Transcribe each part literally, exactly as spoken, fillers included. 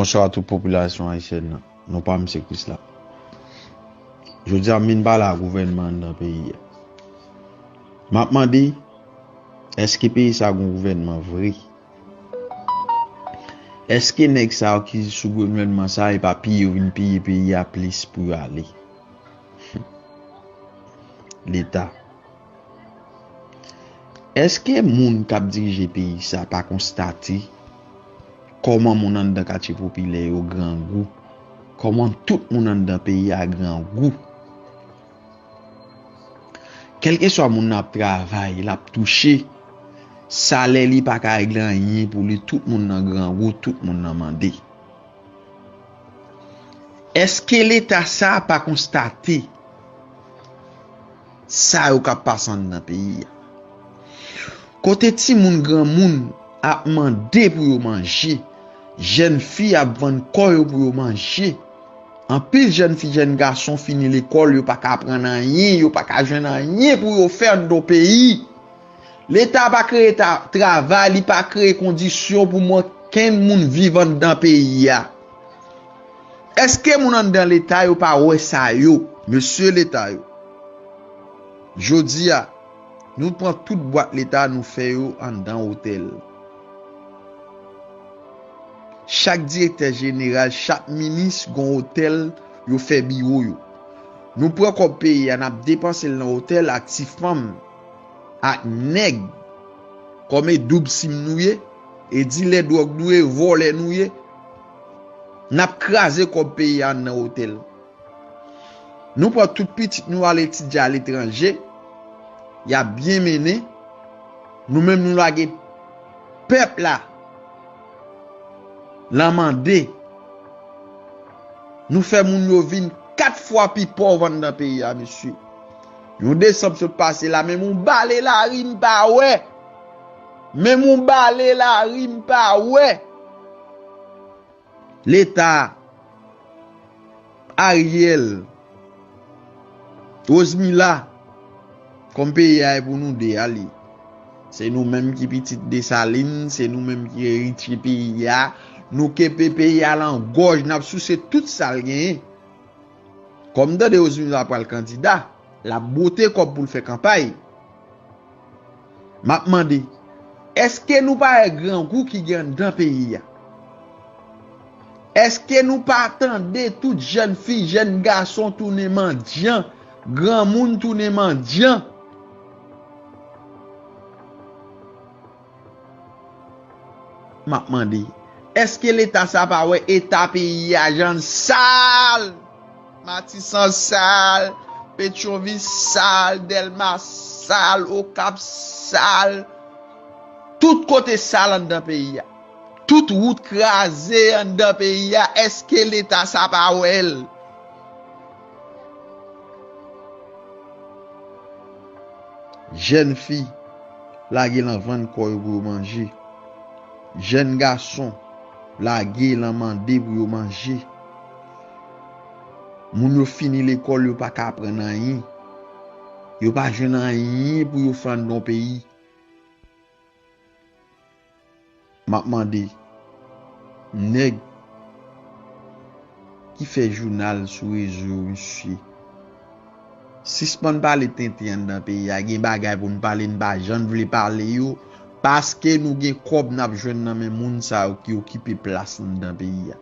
Bonswa tout popilasyon ayisyèn nan. Non pa m se Krisla. Jodi a m vin pale a gouvènman anndan peyi a. M ap mande, èske peyi sa gon gouvènman vre? Èske nèg sa yo ki sou gouvènman sa yo pa piye yo vin piye peyi a plis pou yo ale? Leta. Èske moun k ap dirije peyi sa pa konstate kòman moun anndan katye popilè yo grangou? Kòman tout moun anndan peyi a grangou? Kèlkeswa moun nan ap travay, l ap touche, salè li pa ka regle anyen pou li, tout moun nan grangou, tout moun nan mande. Èske Leta sa a pa konstate sa yo k ap pase anndan peyi a? Kote timoun, granmoun ap mande pou yo manje, jèn fi ap vann kò yo pou yo manje. Anpil jèn fi, jèn gason fini lekòl, yo pa ka aprann anyen, yo pa ka jwenn anyen pou yo fè anndan peyi. Leta pa kreye ta-, travay, li pa kreye kondisyon pou okenn moun viv anndan peyi a. Èske moun anndan Leta yo pa wè sa yo? Mesye Leta yo, jodi a, nou pran tout bwat Leta, nou fè yo anndan otèl. Chak direktè jeneral, chak minis gon otèl yo fè biwo yo. Nou pran kòb peyi a, n ap depanse l nan otèl ak ti fanm, ak nèg. Kòm e doub sim nou ye, e dilè dwòg nou ye, vòlè nou ye. N ap kraze kòb peyi a nan otèl. Nou pran tout pitit nou al etidye aletranje, y ap byen mennen. Nou menm nou lage pèp la lan mande. Nou fè moun yo vin kat fwa pi pòv anndan peyi a, mesye. Yon desanm sot pase la, menm yon bale lari m pa wè. Menm yon bale lari m pa wè. Leta, Ariel, Rosemila, kòm peyi a e pou nou de a li. Se nou menm ki pitit Desalin, se nou menm ki eritye peyi a. Nou kenbe peyi a lan gòj, n ap souse tout sa l genyen. Kòm m tande Rosemila pral kandida, l ap bwote kòb pou l fè kanpay. M ap mande, èske nou pa wè grangou ki gen anndan peyi a? Èske nou pa tande tout jèn fi, jèn gason tounen mandyan, granmoun tounen mandyan? M ap mande, èske Leta sa pa wè eta peyi a, jan l sal? Matisan sal, Petyovis sal, Dèlma sal, Okap sal, tout kote sal anndan peyi a. Tout wout kraze anndan peyi a, èske Leta sa pa wè l? Jèn fi lage lan vann kò yo pou yo manje. Jèn gason lage lan mande pou yo manje. Moun yo fini lekòl, yo pa ka aprann anyen. Yo pa jwenn anyen pou yo fè anndan peyi. M ap mande, nèg ki fè jounal sou rezo yo, mesye, sispann pale tenten anndan peyi a. Gen bagay pou n pale, n pa janm vle pale yo, paske nou gen kòb n ap jwenn nan men moun sa yo ki okipe plas anndan peyi a.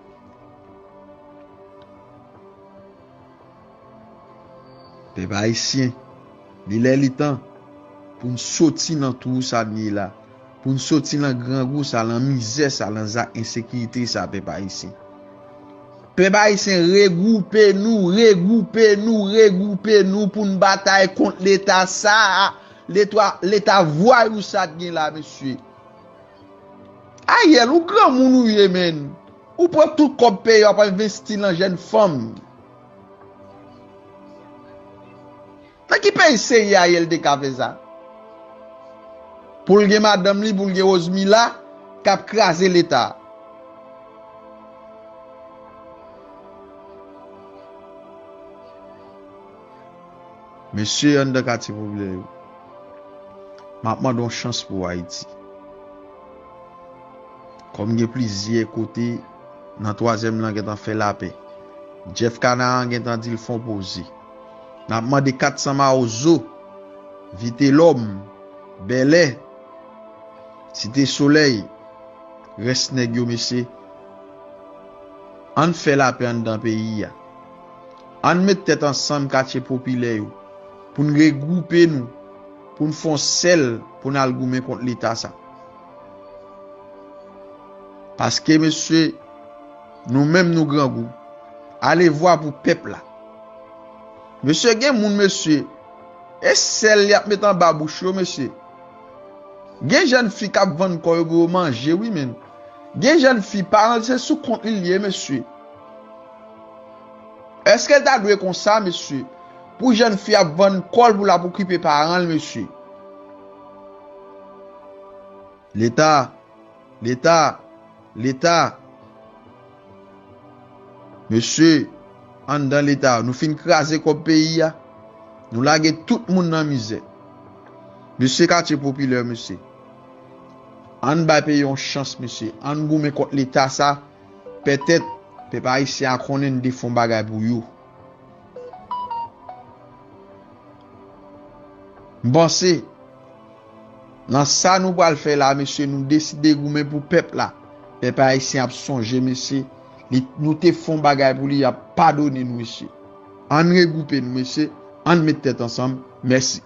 Pèp ayisyen, li lè li tan pou n soti nan twou sa n ye la, pou n soti nan grangou sa, nan mizè sa, nan zak ensekirite sa, pèp ayisyen. Pèp ayisyen, regwoupe nou, regwoupe nou, regwoupe nou pou n batay kont Leta sa a, Leta, Leta vwayou sa k gen la, mesye. Ariel, ou granmoun ou ye, menn. Ou pran tout kòb peyi a, w ap envesti nan jèn fanm. Nan ki peyi serye Ariel te ka fè sa? Pou l gen madanm li, pou l gen Rosemila, k ap kraze Leta. Mesye anndan katye popilè yo, m ap mande yon chans pou Ayiti. Kòm gen plizyè kote nan twazyèm lan gentan fè lapè. Jeff Canaran gentan di l fon poze. N ap mande kat san Mawozo, Vitelòm, Bèlè, Site Solèy, rès nèg yo, mesye, ann fè lapè anndan peyi a. Ann met tèt ansanm katye popilè yo pou n regwoupe nou, pou n fè yon sèl, pou n al goumen kont leta sa. Paske, mesye, nou menm nou grangou. Alevwa pou pèp la. Mesye, gen moun, mesye, e sèl y ap met anba bouch yo, mesye. Gen jèn fi k ap vann kò yo pou yo manje, wi, men. Gen jèn fi, paran l se sou kont li l ye, mesye. Èske l ta dwe konsa, mesye? Pou jèn fi ap vann kò l pou l ap okipe paran l, mesye. Leta, leta, leta. Mesye, anndan leta, nou fin kraze kòb peyi a. Nou lage tout moun nan mizè. Mesye katye popilè, mesye. Ann bay peyi yon chans, mesye. Ann goumen kont leta sa. Petèt, pèp ayisyen a konnen n te fè yon bagay pou yo. M panse, nan sa nou pral fè la, mesye, nou deside goumen pou pèp la. Pèp ayisyen ap sonje, mesye. Li, nou te fè yon bagay pou li, y ap padone nou, mesye. Ann regwoupe nou, mesye. Ann met tèt ansanm. Mèsi.